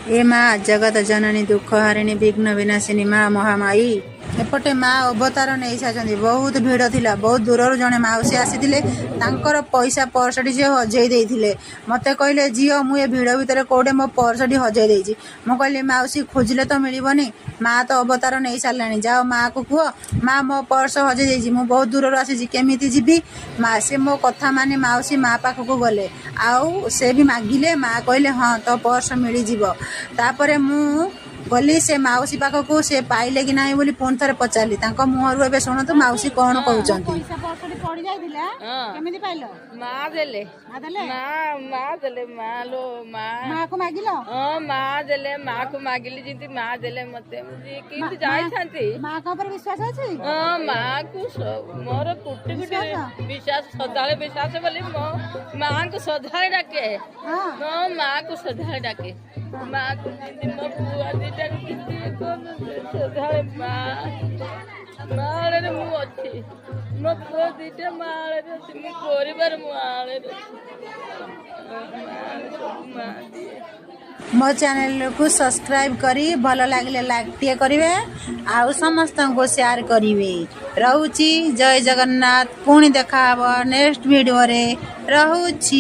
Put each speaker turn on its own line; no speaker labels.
ଏ ମା ଜଗତ ଜନନୀ, ଦୁଃଖ ହାରିଣୀ, ବିଘ୍ନ ବିନାଶିନୀ ମା ମହାମାୟୀ। ଏପଟେ ମା ଅବତାର ନେଇ ସାରିଛନ୍ତି। ବହୁତ ଭିଡ଼ ଥିଲା। ବହୁତ ଦୂରରୁ ଜଣେ ମାଉସୀ ଆସିଥିଲେ। ତାଙ୍କର ପଇସା ପର୍ସଟି ସେ ହଜେଇ ଦେଇଥିଲେ। ମୋତେ କହିଲେ, "ଝିଅ, ମୁଁ ଏ ଭିଡ଼ ଭିତରେ କୋଉଠି ମୋ ପର୍ସଟି ହଜେଇ ଦେଇଛି।" ମୁଁ କହିଲି, "ମାଉସୀ, ଖୋଜିଲେ ତ ମିଳିବନି, ମା ତ ଅବତାର ନେଇ ସାରିଲାଣି। ଯାଅ, ମାକୁ କୁହ, ମା ମୋ ପର୍ସ ହଜେଇ ଦେଇଛି, ମୁଁ ବହୁତ ଦୂରରୁ ଆସିଛି, କେମିତି ଯିବି?" ମା ସେ ମୋ କଥା ମାନି ମାଉସୀ ମା ପାଖକୁ ଗଲେ ଆଉ ସେ ବି ମାଗିଲେ। ମା କହିଲେ, "ହଁ, ତୋ ପର୍ସ ମିଳିଯିବ।" ତାପରେ ମୁଁ ଗଲି ସେ ମାଉସୀ ପାଖକୁ, ସେ ପାଇଲେ କି ନାହିଁ ବୋଲି ପୁଣି ଥରେ ପଚାରିଲି। ତାଙ୍କ ମୁହଁରୁ ଏବେ ଶୁଣନ୍ତୁ ମାଉସୀ କଣ କହୁଛନ୍ତି। ପଇସା ପର୍ସଟି ପଡି ଯାଇଥିଲା। କେମିତି ପାଇଲ?
ମା ଦେଲେ।
ମା ଦେଲେ?
ମା, ମା ଦେଲେ, ମା ଲୋ ମା।
ମାକୁ ମାଗିଲ?
ହଁ, ମା ଦେଲେ। ମାକୁ ମାଗିଲି ଯେମିତି ମା ଦେଲେ ମତେ। ମୁଁ କେମିତି ଯାଇଥାନ୍ତି?
ମାଙ୍କ ଉପରେ ବିଶ୍ୱାସ ଅଛି?
ହଁ, ମାକୁ ମୋର କୋଟି କୋଟି ବିଶ୍ୱାସ। ସଦାବେଳେ ବିଶ୍ୱାସ ବୋଲି ମୋ ମାଙ୍କୁ ସଦାବେଳେ ଡାକେ। ହଁ, ମାକୁ ସଦାବେଳେ ଡାକେ। ମାକୁ ଯେମିତି ମୋ ପୁଅ ଦିଟାକୁ କିଛି ସଦାବେଳେ ମା ମା ଆଳରେ ମୁଁ ଅଛି। ମୋ ପୁଅ ଦିଟା ମା ଆଳରେ ଅଛି। ମୋ ପରିବାର ମୋ ଆଳରେ ଅଛି। ମା ସବୁ ମା ଦିଏ।
ମୋ ଚ୍ୟାନେଲକୁ ସବସ୍କ୍ରାଇବ୍ କରି ଭଲ ଲାଗିଲେ ଲାଇକ୍ ଟିକେ କରିବେ ଆଉ ସମସ୍ତଙ୍କୁ ସେୟାର କରିବେ। ରହୁଛି, ଜୟ ଜଗନ୍ନାଥ। ପୁଣି ଦେଖାହବ ନେକ୍ସଟ ଭିଡ଼ିଓରେ। ରହୁଛି।